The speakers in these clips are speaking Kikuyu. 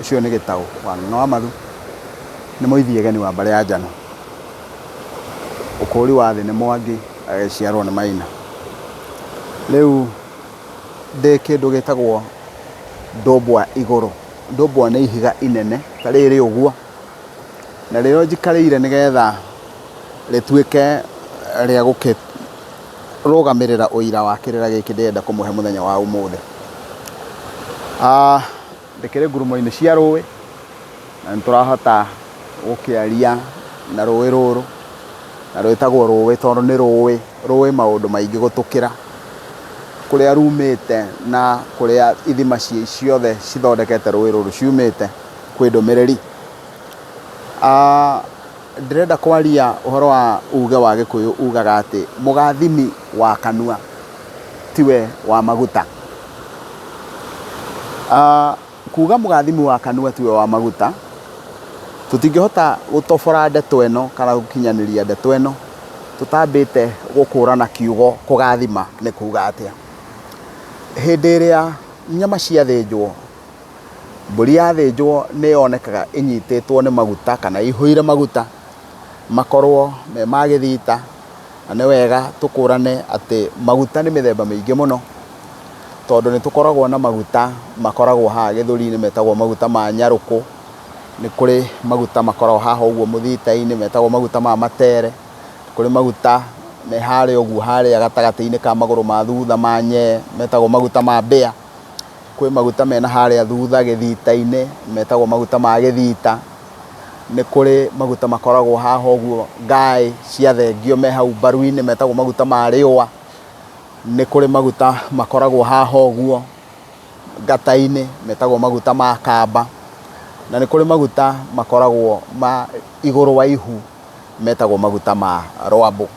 Ũcio nĩ Gĩtaũ wa Ng'ang'a wa Mathu, nĩ mũithiegeni wa mbarĩ ya Njano. Ũkũũri wa thĩ nĩ Mwangi, agĩciarwo nĩ Maina. Rĩu ndĩ kĩndũ gĩtagwo ndũmbwa igũrũ. Ndũmbwa nĩ ihiga inene ta rĩrĩ ũguo, na rĩrĩa njikarĩire nĩgetha rĩtuĩke rĩa gũkĩrũgamĩrĩra ũira wa kĩrĩra gĩkĩ ndĩrenda kũmũhe mũthenya wa ũmũthĩ. Ndĩkĩrĩ ngurumo-inĩ cia rũĩ, na nĩ tũrahota gũkĩaria na rũĩ rũrũ, na rwĩtagwo rũĩ tondũ nĩ rũĩ, rũĩ maũndũ maingĩ gũtũkĩra. Kũrĩa rumĩte na kũrĩa ithima ciothe cithondekete rũĩ rũrũ ciumĩte, kwĩ ndũmĩrĩri. Ndĩrenda kwaria ũhoro wa uge wa Gĩkũyũ ugaga atĩ, mũgathimi wa kanua tiwe wa maguta. Kuga mũgathimi wa kanua tiwe wa maguta, tũtingĩhota gũtobora ndeto ĩno kana gũkinyanĩria ndeto ĩno tũtambĩte gũkũrana kiugo kũgathima nĩ kuga atĩa. Hĩndĩ ĩrĩa nyama ciathĩnjwo, mbũri yathĩnjwo nĩ yonekaga ĩnyitĩtwo nĩ maguta kana ĩihũire maguta, makorwo me ma gĩthita, na nĩ wega tũkũrane atĩ maguta nĩ mĩthemba mĩingĩ mũno, tondũ nĩ tũkoragwo na maguta makoragwo haha gĩthũri-inĩ metagwo maguta ma nyarũkũ, nĩ kũrĩ maguta makoragwo haha ũguo mũthita-inĩ metagwo maguta ma matere, nĩ kũrĩ maguta me harĩa ũguo harĩa gatagatĩ-inĩ ka magũrũ ma thutha ma nyee metagwo maguta ma mbĩa. Kwĩ maguta mena harĩa thutha gĩthita-inĩ metagwo maguta ma gĩthita. Nĩ kũrĩ maguta makoragwo haha ũguo ngaĩ ciathengio me hau mbaru-inĩ metagwo maguta ma rĩũa. Nĩ kũrĩ maguta makoragwo haha ũguo ngata-inĩ metagwo maguta ma kamba. Na nĩ kũrĩ maguta makoragwo ma igũrũ wa ihu metagwo maguta ma rwambũ.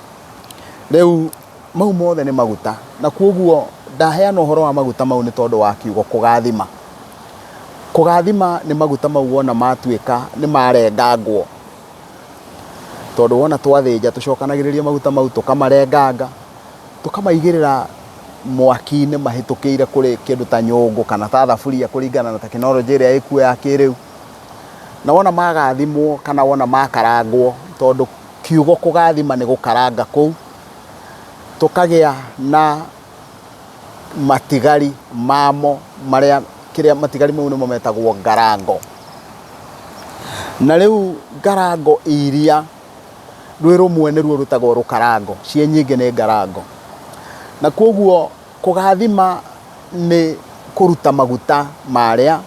Rĩu mau mothe nĩ maguta, na kwoguo ndaheana ũhoro wa maguta mau nĩ tondũ wa kiugo kũgathima. Kũgathima nĩ maguta mau wona matuĩka nĩ marengangwo, tondũ wona twathĩnja tũcokanagĩrĩria maguta mau tũkamarenganga, tũkamaigĩrĩra mwaki-inĩ mahĩtũkĩire kũrĩ kĩndũ ta nyũngũ kana ta thaburia kũringana na tekinoronjĩ ĩrĩa ĩkuo ya kĩrĩu. Na wona magathimwo kana wona makarangwo, tondũ kiugo kũgathima nĩ gũkaranga kũu, tũkagĩa na matigari mamo marĩa kĩrĩa matigari mau nĩmo metagwo ngarango. Na rĩu ngarango iria rwĩ rũmwe nĩruo rwĩtagwo rũkarango, ciĩ nyingĩ nĩ ngarango. Na koguo kũgathima nĩ kũruta maguta marĩa,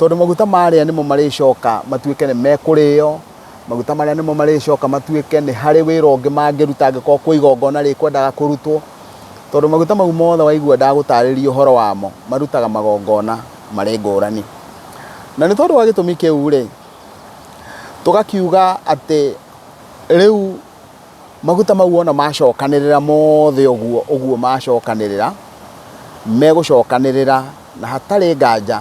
tondũ maguta marĩa nĩmo marĩcoka matuĩke nĩ mekũrĩo. Maguta marĩa nĩmo marĩcoka matuĩke nĩ harĩ wĩra ũngĩ mangĩruta angĩkorwo kwĩ igongona rĩkwendaga kũrutwo, tondũ maguta mau mothe waigua ndagũtarĩria ũhoro wamo, marutaga magongona marĩ ngũrani. Na nĩ tondũ wa gĩtũmi kĩu rĩ, tũgakiuga atĩ rĩu maguta mau wona macokanĩrĩra mothe ũguo ũguo macokanĩrĩra, megũcokanĩrĩra na hatarĩ nganja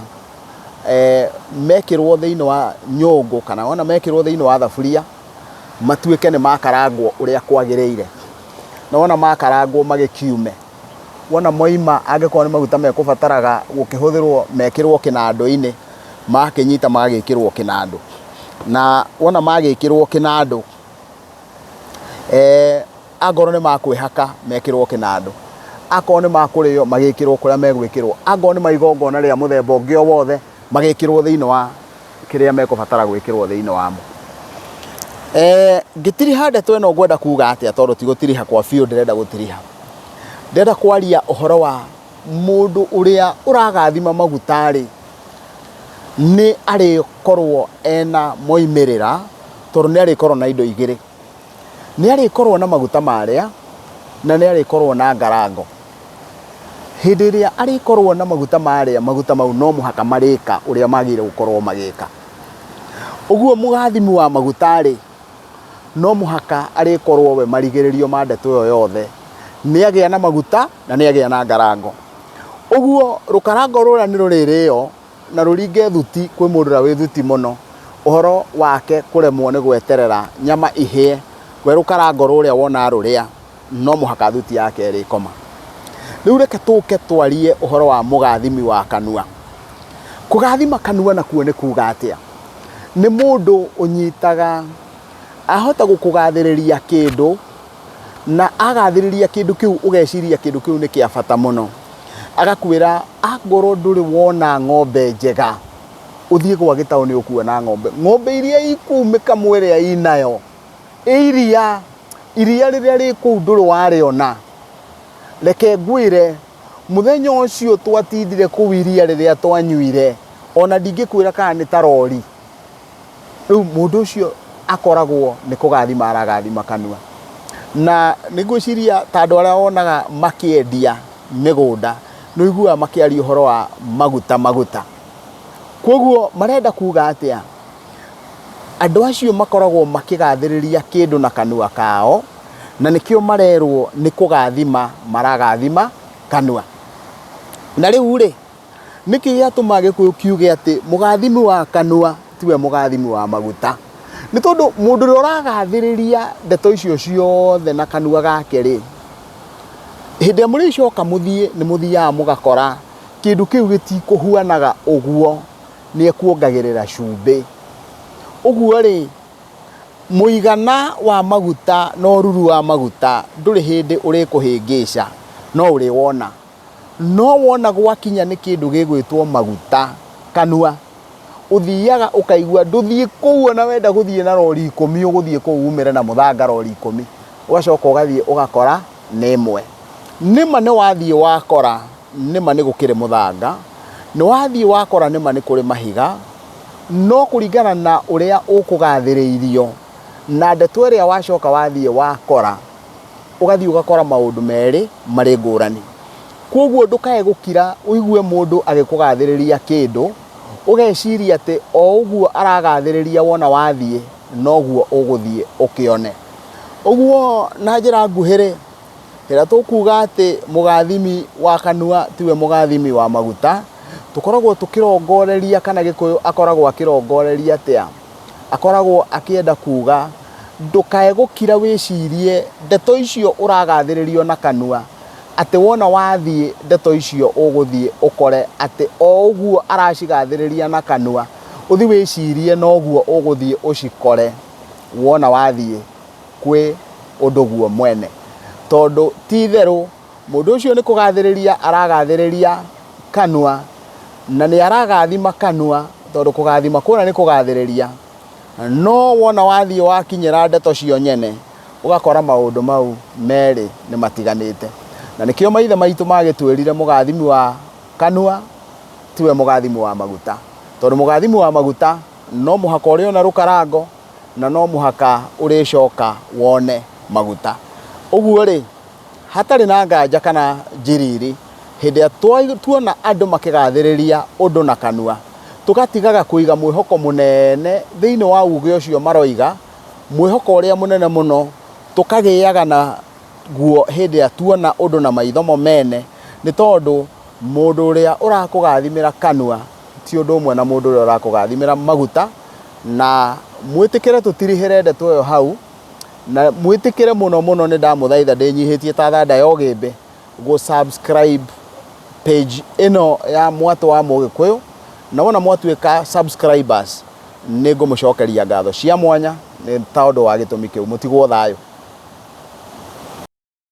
mekĩrwo thĩinĩ wa nyũngũ kana ona mekĩrwo thĩinĩ wa thaburia, matuĩke nĩ makarangwo ũrĩa kwagĩrĩire. Na wona makarangwo magĩkiume, wona moima angĩkorwo nĩ maguta mekũbataraga gũkĩhũthĩrwo mekĩrwo kĩnandũ-inĩ, makĩnyita magagĩkĩrwo kĩnandũ. Na wona magĩkĩrwo kĩnandũ, Angorwo nĩ ma kwĩhaka mekĩrwo kĩnandũ, akorwo nĩ ma kũrĩo magĩkĩrwo kũrĩa megwĩkĩrwo, angorwo nĩ ma igongona rĩa mũthemba ũngĩ o wothe magĩkĩrwo thĩinĩ wa kĩrĩa mekũbatara gwĩkĩrwo thĩinĩ wamo. Ngĩtiriha ndeto ĩno ngwenda kuga atĩa tondũ ti gũtiriha kwa biũ ndĩrenda gũtiriha. Ndĩrenda kwaria ũhoro wa mũndũ ũrĩa ũragathima maguta rĩ, nĩ arĩkorwo ena moimĩrĩra tondũ nĩ arĩkorwo na indo igĩrĩ. Nĩ arĩkorwo na maguta marĩa, na nĩ arĩkorwo na ngarango. Hĩndĩ ĩrĩa arĩkorwo na maguta marĩa, maguta mau no mũhaka marĩka ũrĩa magĩrĩire gũkorwo magĩka. Ũguo mũgathimi wa maguta rĩ, no mũhaka arĩkorwo we marigĩrĩrio ma ndeto ĩyo yothe, nĩ agĩa na maguta na nĩ agĩa na ngarango. Ũguo rũkarango rũrĩa nĩ rũrĩrĩo na rũringe thuti kwĩ mũndũ ũrĩa wĩ thuti mũno, ũhoro wake kũremwo nĩ gweterera nyama ihĩe, we rũkarango rũrĩa wona arũrĩa, no mũhaka thuti yake ĩrĩkoma. Rĩu reke tũke twarie ũhoro wa mũgathimi wa kanua. Kũgathima kanua nakuo nĩ kuga atĩa? Nĩ mũndũ ũnyitaga, ahota gũkũgathĩrĩria kĩndũ, na agathĩrĩria kĩndũ kĩu ũgeciria kĩndũ kĩu nĩ kĩa bata mũno. Agakwĩra angorwo ndũrĩ wona ng'ombe njega, ũthiĩ gwa gĩtaũ nĩ ũkuona ng'ombe. Ng'ombe iria i kũu mĩkamo ĩrĩa inayo, iria, iria rĩrĩa rĩ kũu ndũrĩ warĩona. Reke ngwĩre, Mũthenya ũcio twatindire kũu iria rĩrĩa twanyuire, ona ndingĩkwĩra kana nĩ ta rori. Rĩu mũndũ ũcio akoragwo nĩ kũgathima aragathima kanua. Na nĩ ngwĩciria ta andũ arĩa wonaga makĩendia mĩgũnda, nĩ ũiguaga makĩaria ũhoro wa maguta maguta. Koguo marenda kuga atĩa? Andũ acio makoragwo makĩgathĩrĩria kĩndũ na kanua kao, na nĩkĩo marerwo nĩ kũgathima maragathima kanua. Na rĩu rĩ, nĩkĩ gĩatũma Gĩkũyũ kiuge atĩ mũgathimi wa kanua tiwe mũgathimi wa maguta? Nĩ tondũ mũndũ ũrĩa ũragathĩrĩria ndeto icio ciothe na kanua gake rĩ, hĩndĩ ĩrĩa mũrĩcoka mũthiĩ nĩ mũthiaga mũgakora kĩndũ kĩu gĩtikũhuanaga ũguo. nĩ ekuongagĩrĩra cumbĩ. Ũguo-rĩ, mũigana wa maguta na ũruru wa maguta ndũrĩ hĩndĩ ũrĩkũhĩngĩca, no ũrĩwona. No wona gwakinya nĩ kĩndũ gĩgwĩtwo maguta kanua, ũthiaga ũkaigua ndũthiĩ kũu ona wenda gũthiĩ na rori ikũmi ũgũthiĩ kũu umĩre na mũthanga rori ikũmi, ũgacoka ũgathiĩ ũgakora nĩ ĩmwe. Nĩma nĩ wathiĩ wakora nĩma nĩ gũkĩrĩ mũthanga, nĩ wathiĩ wakora nĩma nĩ kũrĩ mahiga, no kũringana na ũrĩa ũkũgathĩrĩirio na ndeto ĩrĩa wacoka wathiĩ wakora, ũgathiĩ ũgakora maũndũ merĩ marĩ ngũrani. Kwoguo ndũkae gũkira ũigue mũndũ agĩkũgathĩrĩria kĩndũ, ũgeciria atĩ o ũguo aragathĩrĩria wona wathiĩ noguo ũgũthiĩ ũkĩone. Ũguo na njĩra nguhĩ-rĩ, Rĩrĩa tũkuga atĩ mũgathimi wa kanua tiwe mũgathimi wa maguta, tũkoragwo tũkĩrongoreria kana Gĩkũyũ akoragwo akĩrongoreria atĩa? Akoragwo akĩenda kuga ndũkae gũkira wĩcirie ndeto icio ũragathĩrĩrio na kanua, atĩ wona wathiĩ ndeto icio ũgũthiĩ ũkore atĩ o ũguo aracigathĩrĩria na kanua, ũthiĩ wĩcirie noguo ũgũthiĩ ũcikore wona wathiĩ. kwĩ ũndũ guo mwene. Tondũ ti itherũ mũndũ ũcio nĩ kũgathĩrĩria aragathĩrĩria kanua, na nĩ aragathima kanua, tondũ kũgathima kũrĩa nĩ kũgathĩrĩria, no wona wathiĩ wakinyĩra ndeto cio nyene, ũgakora maũndũ mau merĩ nĩ matiganĩte. Na nĩkĩo maithe maitũ magĩtwĩrire mũgathimi wa kanua tiwe mũgathimi wa maguta. Tondũ mũgathimi wa maguta no mũhaka ũrĩona rũkarango, na no mũhaka ũrĩcoka wone maguta. Ũguo-rĩ, hatarĩ na nganja kana njiriri, hĩndĩ ĩrĩa tuona andũ makĩgathĩrĩria ũndũ na kanua, tũgatigaga kũiga mwĩhoko mũnene thĩinĩ wa uge ũcio maroiga, mwĩhoko ũrĩa mũnene mũno tũkagĩaga naguo hĩndĩ ĩrĩa tuona ũndũ na maitho mo mene, nĩ tondũ mũndũ ũrĩa ũrakũgathimĩra kanua ti ũndũ ũmwe na mũndũ ũrĩa ũrakũgathimĩra maguta. Na mwĩtĩkĩre tũtirihĩre ndeto ĩyo hau, na mwĩtĩkĩre mũno mũno nĩ ndamũthaitha ndĩnyihĩtie ta thanda ya ũgĩmbĩ gũ subscribe page ĩno ya Mwatũ wa Mũgĩkũyũ, na wona mwatuĩka subscribers nĩ ngũmũcokeria ngatho cia mwanya nĩ tondũ wa gĩtũmi kĩu. Mũtigwo thayũ.